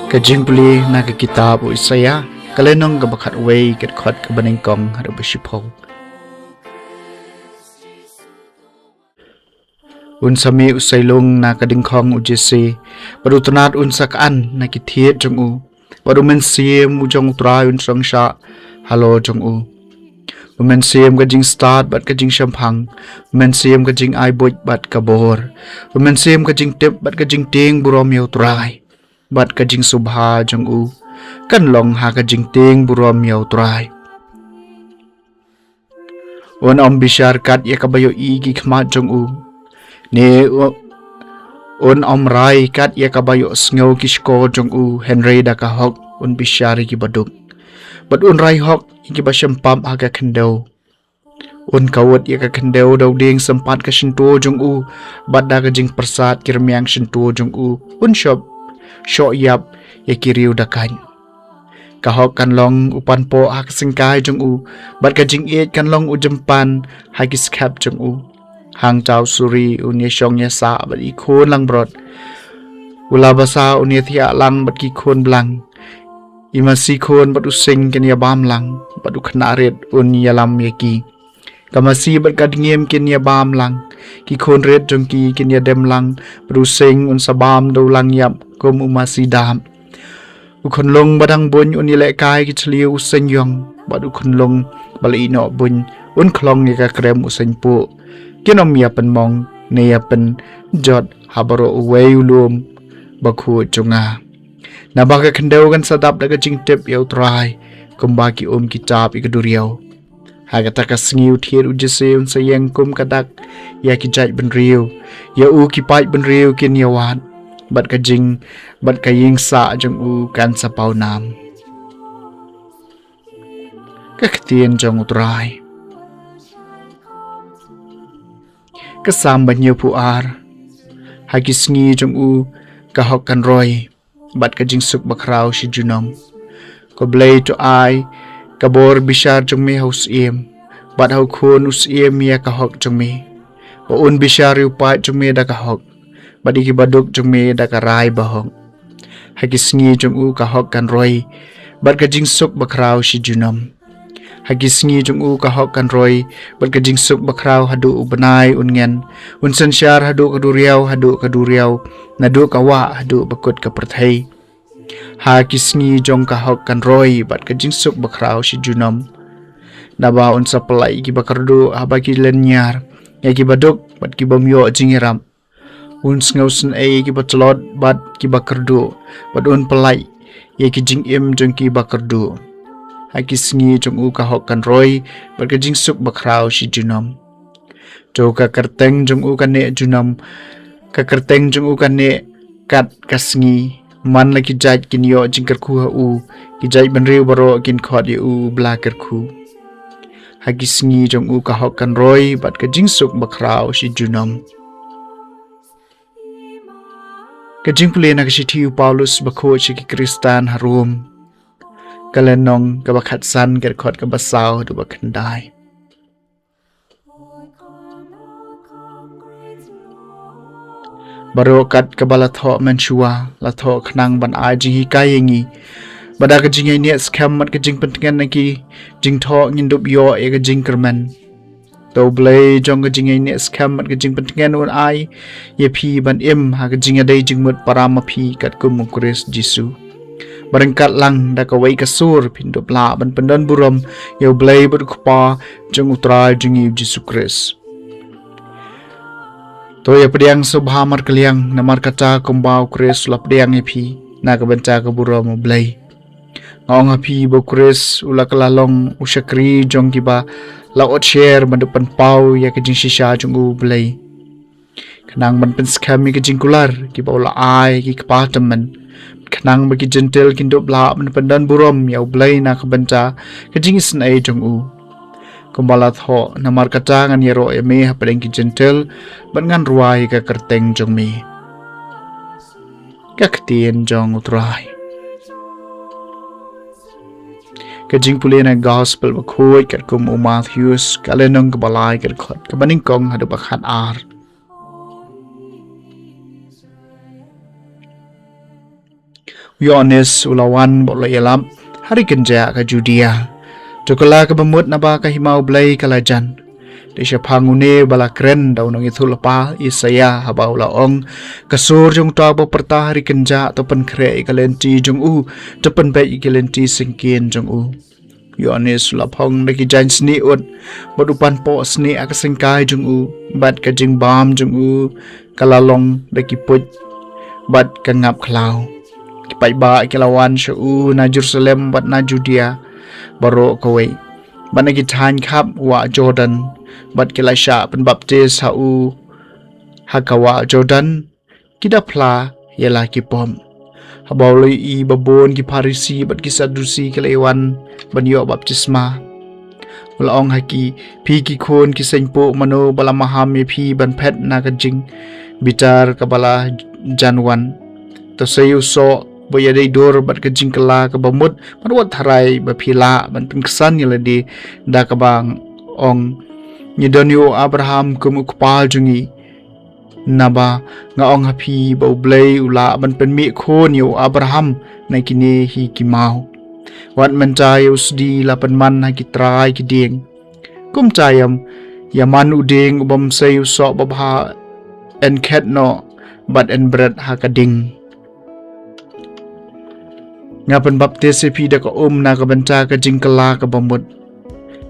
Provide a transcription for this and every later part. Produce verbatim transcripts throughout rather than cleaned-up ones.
Ka jingpule na ka kitab u Isaïah, ka lynnong kaba khatwei, ka dkhot kaba nyngkong haduh ba shiphew. Un sa mih u sailung na ka dyngkhong u Jesse, bad u tnat un sa khan na ki thied jong u, bad u mynsiem u jong u Trai un shong shah halor jong u. U mynsiem ka jingstad bad ka jingshemphang, u mynsiem ka jingai buit bad ka bor, u mynsiem ka jingtip bad ka jingtieng burom ïa u Trai, bad ka jingsngewbha jong u kan long ha ka jingtieng burom ïa u Trai. Un ym bishar kat ïa kaba ïohi ki khmat jong u, ne u-, un ym rai kat ïa kaba ïohsngew ki shkor jong u, hynrei da ka hok un bishar ïa kiba duk, bad un rai hok ïa kiba shem pap ha ka khyndew. Un kawut ïa ka khyndew da u dieng sympat ka shyntur jong u, bad da ka jingpyrsad ki rmiang shyntur jong u un shoh, shoh ïap ïa ki riew dakaiñ. Ka hok kan long u panpoh ha ka syngkai jong u, bad ka jingïeit kan long u jympan ha ki skhem jong u. Hangta u suri un ïashong ïasah bad i khun langbrot. U la basa un ïathiah lang bad ki khun blang. I masi khun bad u sing kin ïabam lang, bad u khynnah rit un ïalam ïa ki. Ka masi bad ka dngiem kin ïabam lang, ki khun rit jong ki kin ïadem lang, bad u sing un sa bam da u langïap kum u masi dap. U khunlung ba dang buiñ un ïalehkai ki shliew u seng ïong, bad u khunlung ba la ïehnoh buiñ un khlong ïa ka krem u seng puh. Kin ym ïa pynmong ne ïa pynjot ha baroh uwei u lum bakhuid jong nga. Naba ka khyndew kan sa dap da ka jingtip ïa u Trai, kumba ki um ki tap ïa ka duriaw. Ha kata ka sngi u thied u Jesse un sa ïeng kum ka dak ïa ki jaid bynriew, ïa u ki paid bynriew kin ïawad, bad ka jing, bad ka ïing sah jong u kan sa paw nam. Ka ktien jong u Trai. Ka Salm ba hynñiewphew ar. Ha ki sngi jong u ka hok kan roi, bad ka jingsuk bakhraw shi junom. Ko Blei, to ai ka bor bishar jong me ha u syiem, bad ha u khun u syiem ïa ka hok jong me. Ba un bishar ïa u paid jong me da ka hok, bad ïa kiba duk jong me da ka rai bahok. Ha ki sngi jong u ka hok kan roi, bad ka jingsuk bakhraw shi junom. Ha ki sngi jong u ka hok kan roi, bad ka jingsuk bakhraw haduh u bnai un ngen, un synshar haduh ka duriaw, haduh ka duriaw, naduh ka wah haduh ba kut ka pyrthei. Ha ki sngi jong ka hok kan roi, bad ka jingsuk bakhraw shi junom. Naba un sa pyllait ïa kiba kyrduh haba ki lynñiar, ïa kiba duk bad ki bym ïoh jingïarap. Un sngewsynei ïa kiba tlot bad kiba kyrduh, bad un pyllait ïa ki jingim jong kiba kyrduh. Ha ki sngi jong u ka hok kan roi, bad ka jingsuk bakhraw shi junom. To ka kyrteng jong u kan neh junom, ka kyrteng jong u kan neh kat ka sngi. Man la ki jaid kin ïoh jingkyrkhu ha u, ki jaid bynriew baroh kin khot ïa u ba la kyrkhu. Ha ki sngi jong u ka hok kan roi, bad ka jingsuk bakhraw shi junom. Ka jingpule na ka shithi u Paulus bakhuid sha ki Khristan ha Rom. Ka lynnong kaba khatsan, ka dkhot kaba saw haduh ba khyndai. Baroh kat kaba la thoh mynshuwa, la thoh khnang ban ai jinghikai ïa ngi, ba da ka jingïaineh skhem bad ka jingpyntngen na ki jingthoh ngin dup ïoh ïa ka jingkyrmen. To U Blei jong ka jingïaineh skhem bad ka jingpyntngen un ai ïa phi ban im ha ka jingïadei jingmut para ma phi katkum U Khrist Jisu. Ba ryngkat lang da kawei ka sur phin dup lah ban pyndon burom ïa U Blei bad U Kpa jong U Trai jong ngi U Jisu Khrist. To ïa pdiang sngewbha markylliang, namar kata kumba U Khrist u la pdiang ïa phi na ka bynta ka burom U Blei. Nga ong ha phi ba U Khrist u la kylla long u shakri jong kiba la ot sher ban dup pynpaw ïa ka jingshisha jong U Blei, khnang ban pynskhem ïa ka jingkular kiba u la ai ki kpa tymmen, khnang ba ki Jentil kin dup lah ban pyndon burom ïa U Blei na ka bynta ka jingisynei jong u. Kumba la thoh, namar kata ngan ïaroh ïa me hapdeng ki Jentil, bad ngan rwai ka kyrteng jong me. Ka ktien jong U Trai. Ka jingpule na Gospel Bakhuid katkum u Mathaios, ka lynnong kaba lai, ka dkhot kaba nyngkong haduh ba khatar. U Ïoannis u la wan bad u la ïalap ha ri kynjah ka Judia. To kylla kaba mut, naba ka hima U Blei ka la jan. Dei shaphang une ba la kren da u nongïathuhlypa Isaïah, haba u la ong: Ka sur jong uta uba pyrta ha ri kynjah, to pynkhreh ïa ka lynti jong u, to pynbeit ïa ki lynti syngkien jong u. U Ïoannis u la phong da ki jaiñ snieh ud, bad u pan poh snieh ha ka syngkai jong u, bad ka jingbam jong u ka la long da ki puit bad ka ngap khlaw. Ki paidbah ki la wan sha u na Jerusalem bad na Judia baroh kawei, bad na ki thaiñ khap wah Jordan, bad ki la shah pynbaptis ha u ha ka wah Jordan, ki da phla ïa la ki pop. Haba u la ïohi ba bun ki Pharisi bad ki Sadusi ki la ïawan ban ïoh baptisma, u la ong ha ki: Phi ki khun ki seiñ puh, mano ba la maham ïa phi ban phet na ka jingbitar kaba la jan wan? To sei ïa u soh ba ïadei dur bad ka jingkylla kaba mut, bad wat tharai ba phi lah ban pynksan ïa lade da kaba ong: Ngi don ïa u Abraham kum u kpa jong ngi. Naba nga ong ha phi ba U Blei u lah ban pynmih khun ïa u Abraham na kine hi ki maw. Wat mynta ïa u sdi la pynman ha ki trai ki dieng. Kumta ïa, ïa man u dieng u bym sei u soh babha, yn khet noh bad yn bret ha ka ding. Nga pynbaptis ïa phi da ka um na ka bynta ka jingkylla kaba mut.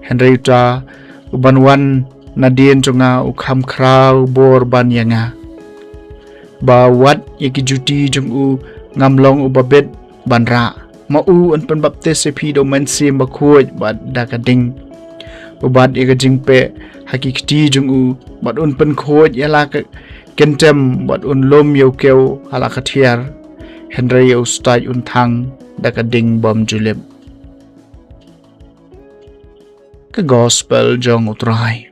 Hynrei uta u ban wan nadien jong nga u kham khraw bor ban ïa nga, ba wat ïa ki juti jong u ngam long uba bit ban rah. Ma u yn pynbaptis ïa phi da u Mynsiem Bakhuid bad da ka ding. U bat ïa ka jingpeh ha ki kti jong u, bad un pynkhuid ïa la ka kyntem, bad un lum ïa u kew ha la ka thiar. Hynrei ïa u stait un thang da ka ding bym ju lip. Ka Gospel jong U Trai.